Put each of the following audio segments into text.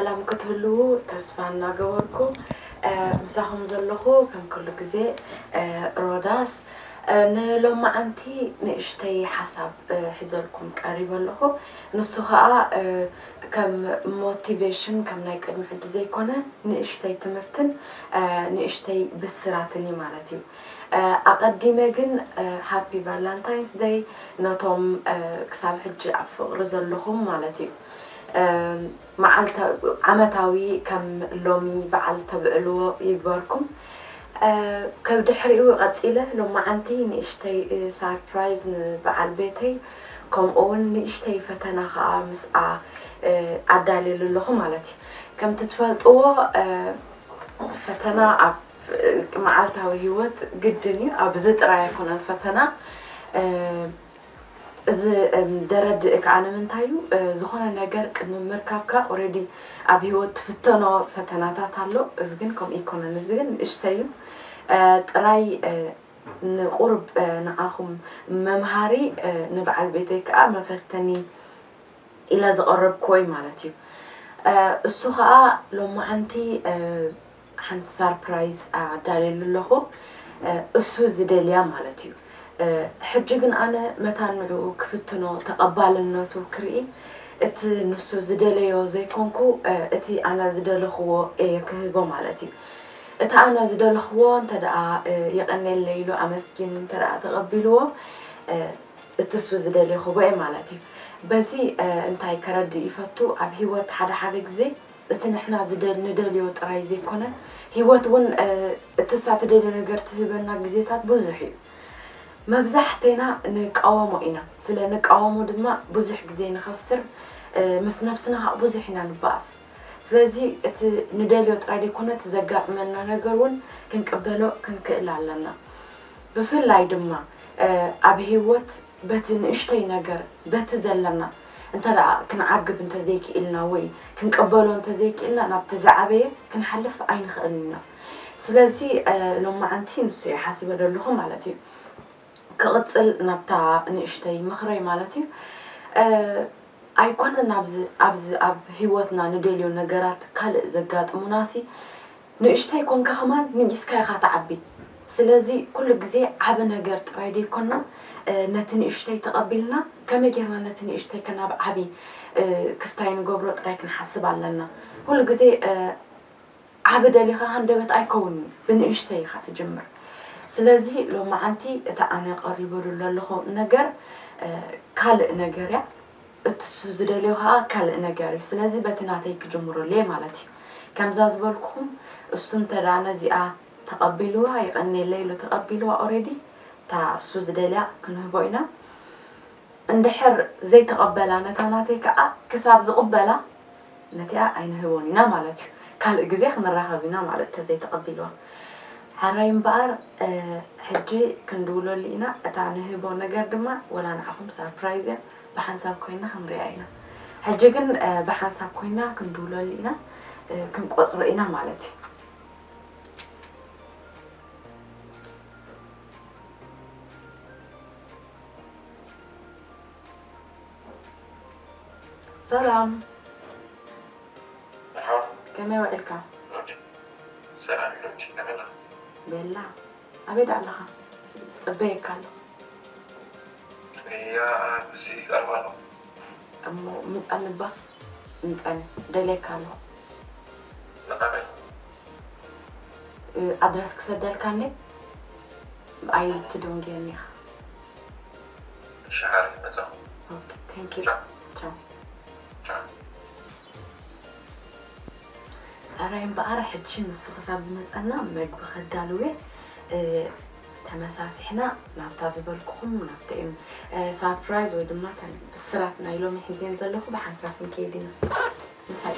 ሰላም ክትህልዉ ተስፋ እናገበርኩ፣ እ፣ ምሳኹም ዘለኹ ከም ኩሉ ግዜ፣ እ፣ ሮዳስ፣ እ፣ ንሎማዓንቲ ንእሽተይ ሓሳብ፣ እ፣ ሒዘልኩም ቀሪበ ኣለኹ። ንሱ ኸኣ፣ እ፣ ከም ሞቲቬሽን፣ ከም ናይ ቅድሚ ሕጂ ዘይኮነ፣ ንእሽተይ ትምህርትን፣ እ፣ ንእሽተይ ብስራትን እዩ ማለት እዩ። እ፣ ኣቐዲመ ግን፣ እ፣ ሃፒ ቫላንታይንስ ደይ ነቶም፣ እ፣ ክሳብ ሕጂ ኣብ ፍቕሪ ዘለኹም ማለት እዩ። እ፣ መዓልታ-፣ ዓመታዊ ከም ሎሚ በዓል ተብዕልዎ ይግበርኩም። እ፣ ከብ ድሕሪኡ ቀጺለ ሎማዓንቲ ንእሽተይ፣ እ፣ ሳርፕራይዝ ንበዓል ቤተይ፣ ከምኡ እውን ንእሽተይ ፈተና ኸኣ ምስኣ፣ እ፣ ኣዳልየሉ ኣለኹ ማለት እዩ። ከምቲ ትፈልጥዎ፣ እ፣ ፈተና ኣብ፣ እ፣ መዓልታዊ ህይወት ግድን እዩ። ኣብዚ ጥራይ ኣይኮነን ፈተና። እ፣ እዚ፣ እም፣ ደረድእ ከኣ ንምንታይ እዩ? እ፣ ዝኾነ ነገር ቅድሚ ምርካብካ ኦልሬዲ ኣብ ህይወት ትፍተኖ ፈተናታት ኣሎ። እዚ ግን ከምኡ ኣይኮነን። እዚ ግን ንእሽተይ እዩ። እ፣ ጥራይ፣ እ፣ ንቁሩብ፣ እ፣ ንዓኹም መምሃሪ፣ እ፣ ንበዓል ቤተይ ከኣ መፈተኒ ኢለ ዘቐረብክዎ እዩ ማለት እዩ። እ፣ እሱ ኸኣ ሎማዓንቲ፣ እ፣ ሓንቲ ሳርፕራይዝ ኣዳልየሉ ኣለኹ። እ፣ እሱ ዝደልያ ማለት እዩ። እ፣ ሕጂ ግን ኣነ መታን ንዕኡ ክፍትኖ፣ ተቐባልነቱ ክርኢ፣ እቲ ንሱ ዝደለዮ ዘይኮንኩ፣ እ፣ እቲ ኣነ ዝደለኽዎ እየ ክህቦ ማለት እዩ። እቲ ኣነ ዝደለኽዎ እንተ ደኣ፣ እ፣ የቐኔለይ ኢሉ ኣመስጊኑ እንተ ደኣ ተቐቢልዎ፣ እ፣ እቲ እሱ ዝደልዮ ክህቦ እየ ማለት እዩ። በዚ፣ እ፣ እንታይ ከረድእ ይፈቱ፣ ኣብ ህይወት ሓደ ሓደ ግዜ እቲ ንሕና ዝደል-፣ ንደልዮ ጥራይ ዘይኮነ፣ ህይወት እውን፣ እ፣ እቲ እሳ ትደልዮ ነገር ትህበና ግዜታት ብዙሕ እዩ። መብዛሕቴና ንቃወሞ ኢና። ስለ ንቃወሞ ድማ ብዙሕ ግዜ ንኸስር፣ እ፣ ምስ ነብስና ኸዓ ብዙሕ ኢና ንበኣስ። ስለዚ እቲ ንደልዮ ጥራይ ዘይኮነ፣ እቲ ዘጋጥመና ነገር እውን ክንቅበሎ ክንክእል ኣለና። ብፍላይ ድማ፣ እ፣ ኣብ ህይወት በቲ ንእሽተይ ነገር፣ በቲ ዘለና፣ እንተ ደኣ ክንዓግብ እንተዘይክኢልና ወይ ክንቅበሎ እንተዘይክኢልና፣ ናብቲ ዝዓበየ ክንሓልፍ ኣይንኽእልን ኢና። ስለዚ፣ እ፣ ሎማዓንቲ ንሱ እየ ሓሲበ ዘለኹ ማለት እዩ። ክቕጽል ናብታ ንእሽተይ ምኽረይ ማለት እዩ። እ፣ ኣይኮነን ኣብዚ፣ ኣብዚ ኣብ ህይወትና ንደልዮ ነገራት ካልእ ዘጋጥሙናሲ፣ ንእሽተይ ኮንካ ከማን ንኢስካ ኢኻ ትዓቢ። ስለዚ ኩሉ ግዜ ዓቢ ነገር ጥራይ ደይኮንና፣ እ፣ ነቲ ንእሽተይ ተቐቢልና ከመይ ጌርና ነቲ ንእሽተይ ከናብ ዓቢ፣ እ፣ ክስታይ ንገብሮ ጥራይ ክንሓስብ ኣለና። ኩሉ ግዜ፣ እ፣ ዓቢ ደሊኻ ሃንደበት ኣይከውንን፣ ብንእሽተይ ኢኻ ትጅምር። ስለዚ ሎማዓንቲ እታ ኣነ ቀሪበሉ ዘለኹ ነገር፣ እ፣ ካልእ ነገር እያ። እቲ እሱ ዝደልዮ ኸዓ ካልእ ነገር እዩ። ስለዚ በቲ ናተይ ክጅምረሉ እየ ማለት እዩ። ከምዛ ዝበልኩኹም፣ እሱ እንተ ደኣ ነዚኣ ተቐቢልዋ፣ የቐንየለይ ኢሉ ተቐቢልዋ ኦሬዲ፣ እታ እሱ ዝደልያ ክንህቦ ኢና። እንድሕር ዘይተቐበላ ነታ ናተይ ከኣ፣ ክሳብ ዝቕበላ ነቲኣ ኣይንህቦን ኢና ማለት እዩ። ካልእ ግዜ ክንራኸብ ኢና ማለት፣ እንተ ዘይተቐቢልዋ። ሕራይ እምበኣር፣ እ፣ ሕጂ ክንድውለሉ ኢና። እታ ንህቦ ነገር ድማ፣ ወላ ንዓኹም ሳርፕራይዝ እያ፣ ብሓንሳብ ኮይና ክንሪኣ ኢና። ሕጂ ግን፣ እ፣ ብሓንሳብ ኮይና ክንድውለሉ ኢና፣ እ፣ ክንቆጽሮ ኢና ማለት እዩ። ሰላም። መርሓባ። ከመይ ውዒልካ? ሮዲ። ሰላም እዩ ሮዲ። ከመይ ኣለኻ? ቤላ። ኣበይ ደኣ ኣለኻ? ጽበየካ ኣለኹ። እያ፣ ኣብዚ ይቐርብ ኣለኹ። እሞ ምጻኒ እባ። ምጻኒ። ደልየካ ኣለኹ። ንቓበይ? እ፣ ኣድረስ ክሰደልካ እንዴ? ኣይትደንግየኒ ኢኻ። ሸሓር ይመጻ። ኦኬ፣ ታንክ ዩ። ቻው። ቻው። ቻው። ኣራይ እምበኣር ሕጂ ንሱ ክሳብ ዝመጸና መግቢ ከዳልው እየ። እ፣ ተመሳሲሕና ናብታ ዝበልኩኹም፣ ናብቲ እም፣ እ፣ ሳርፕራይዝ ወይ ድማ ተን ብስራት ናይ ሎሚ ሒዘን ዘለኹ ብሓንሳብ ክንከይድ ኢና። ምሳይ።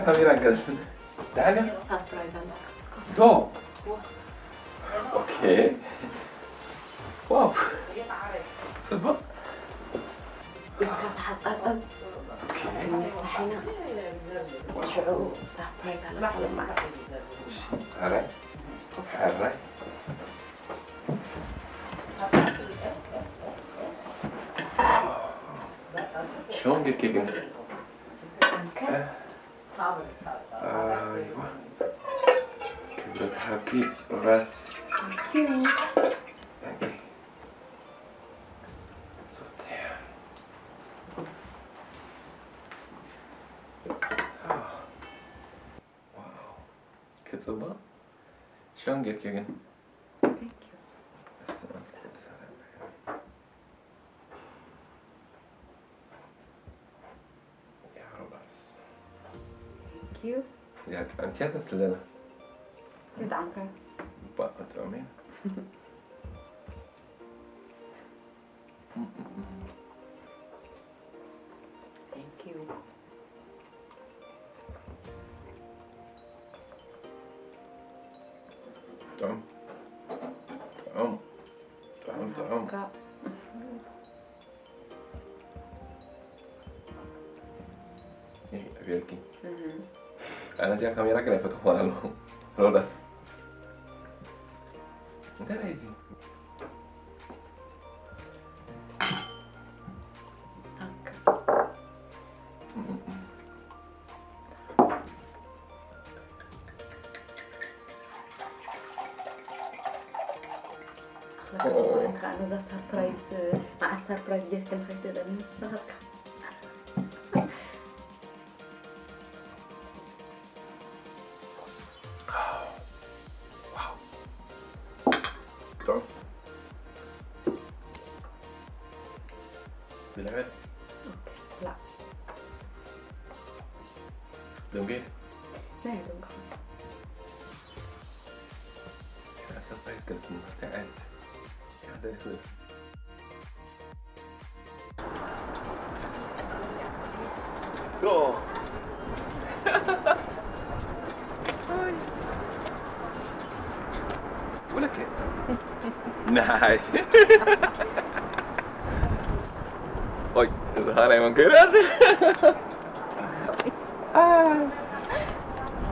ካሜራ ገጽ። ደሓን ዲኻ? ሳፕራይዝ ኣለካ። ዶ? ዋ። ኦኬ። ዋው። ጽቡቕ። ኢድካ ተሓጻጸብ። ኦኬ። ክንነሳሕ ኢና። ሽዑ ሳፕራይዝ ኣለካ ለማዓት። እሺ። ሕራይ። ሕራይ። ሽሞም ጌርኪ ግን? ኣይዋ። ክብረት ሃብኪ ራስ። ኦኬ። ሶቴ። ዋው። ክጽብቕ። ሽሞም ጌርኪ ግን? Thank you. በስመ አብ ወወልድ ወመንፈስ ቅዱስ። Thank you. እዚኣ ጥዕምቲ እያ ትመስል ዘላ። ይጥዓምካ። ባእ ጥዑም እዩ። Thank you. ጥዑም። ጥዑም። ጥዑም፣ ጥዑም። ካ- ይሄ ኣቤልኪ። እህ። ኣነ እዚኣ ካሜራ ግን ኣይፈትኹዋን ኣለኹ። ሮዳስ። እንታይ እዩ እዚ? ታንክ። ኣኽላኽ ማለት ከዓ ነዛ ሰርፕራይዝ፣ መዓስ ሰርፕራይዝ ጌርክን ከይትብለኒ ንስኻትካ። ዋው። ጥዑም። ብልዕት። ኦኬ፣ ብላዕ። ደንጌ? ናይ ደንጌ። ሰርፕራይዝ ገልጽ እንታይ ዓይነት? ሓደ ይኽእል። ዶ። ወለከ። ናይ። ኦይ፣ እዚ ኻልኣይ መንገዲ።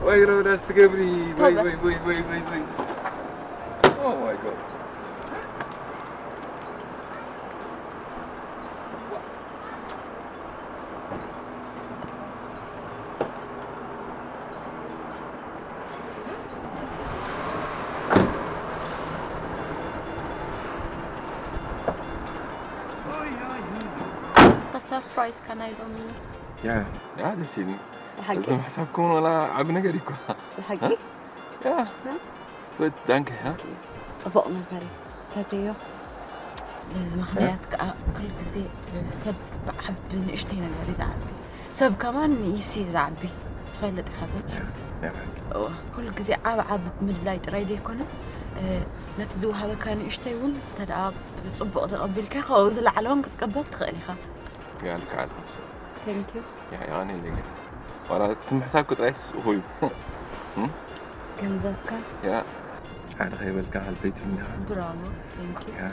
ወይ ሮዳስ ትገብሪ፣ ወይ፣ ተባ- ወይ፣ ወይ፣ ወይ፣ ወይ፣ ወይ። Oh my God. ተሰርፕራይዝ ከናይ ሎሚ። ያ፣ ያ፣ ደስ ኢሉኒ። ብሓቂ? እዚ ምሕሳብ ከውን ዋላ ዓቢ ነገር እዩ እኮ። ብሓቂ? ያ። እ? ጉድ፣ ዳንከ፣ ያ። ጽቡቕ ነገር እዩ። ፈትዮ። በዚ ምኽንያት ከኣ ኩሉ ግዜ ሰብ ብዓቢ ንእሽተይ ነገር እዩ ዝዓቢ። ሰብ ከማን ንእሱ እዩ ዝዓቢ። ትፈልጥ ኢኻ ግን? ያ፣ ያ። እወ፣ ኩሉ ግዜ ዓቢ ዓቢ ምድላይ ጥራይ ዘይኮነ፣ እ፣ ነቲ ዝወሃበካ ንእሽተይ እውን እንተ ደኣ ብጽቡቕ ተቐቢልካ፣ ካብኡ ዝለዓለ እውን ክትቅበል ትኽእል ኢኻ። ያ፣ ልክዕ ኣለኻ። Thank you። ያ፣ የቐንየለይ ግን። ዋላ እቲ ምሕሳብኪ ጥራይስ እኹል እዩ። እም? ገንዘብካ? ያ። ሓደ ከይበልካ ሃልፈይቲ እንዲኻ። ብራቮ። Thank you። ያ።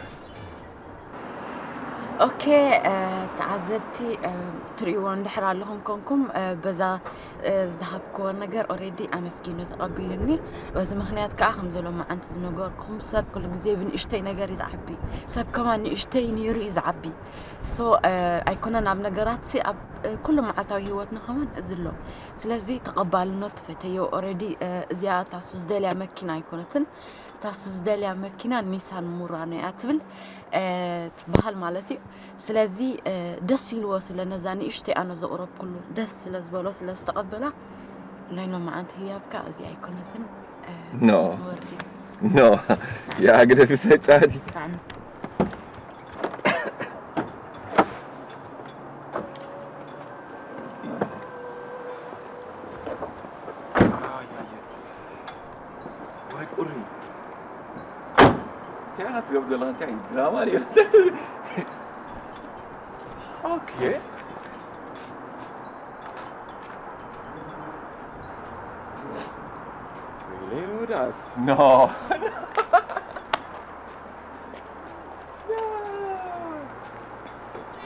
ኦኬ፣ እ፣ ተዓዘብቲ፣ እ፣ ትርእይዎ እንድሕር ኣለኹም ኮንኩም፣ እ፣ በዛ፣ እ፣ ዝሃብክዎ ነገር ኦሬዲ ኣመስጊኑ ተቐቢሉኒ። በዚ ምኽንያት ከኣ ከምዚ ሎማዓንቲ ዝነገርኩም ሰብ ኩሉ ግዜ ብንእሽተይ ነገር እዩ ዝዓቢ። ሰብ ከማን ንእሽተይ ነይሩ እዩ ዝዓቢ። ሶ፣ እ፣ ኣይኮነን ኣብ ነገራትሲ ኣብ፣ እ፣ ኩሉ መዓልታዊ ህይወትና ከማን እዚ ኣሎ። ስለዚ ተቐባልነት ፈተዮ። ኦረዲ፣ እ፣ እዚኣ እታ እሱ ዝደልያ መኪና ኣይኮነትን። እታ እሱ ዝደልያ መኪና ኒሳን ሙራኖ እያ ትብል፣ እ፣ ትበሃል ማለት እዩ። ስለዚ፣ እ፣ ደስ ኢልዎ ስለ ነዛ ንእሽተይ ኣነ ዘቕረብኩሉ ደስ ስለ ዝበሎ ስለ ዝተቐበላ ናይ ሎማዓንቲ ህያብካ እዚኣ ኣይኮነትን፣ እ፣ ኖ። ወርዲ። ኖ። ያ ግደፊ ሰይጣን። ብጣዕሚ። ዋይ ቁሪ። እንታይ ኢኻ ትገብር ዘለኻ? እንታይ ድራማ ድዩ? ኦኬ። No.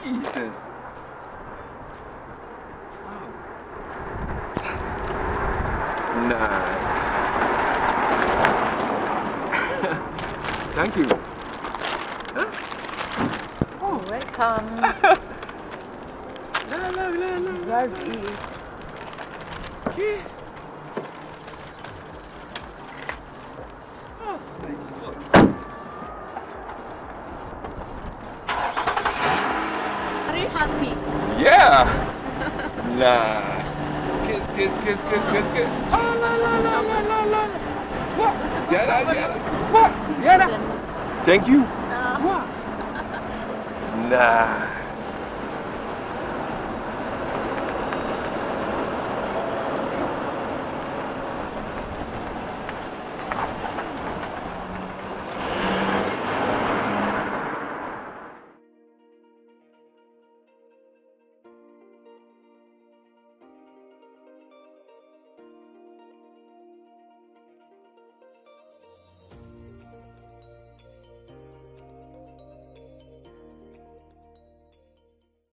Jesus. Nah. Thank you. Oh, welcome. لا لا لا لا. Drive in. Are you happy? Yeah. Nah. Kiss, kiss, kiss, kiss, kiss, kiss. Ah, la, la, la, la, la, la. Wah. Yeah, la, yeah, la. Wah. Yeah, la. Thank you. Wah. Nah.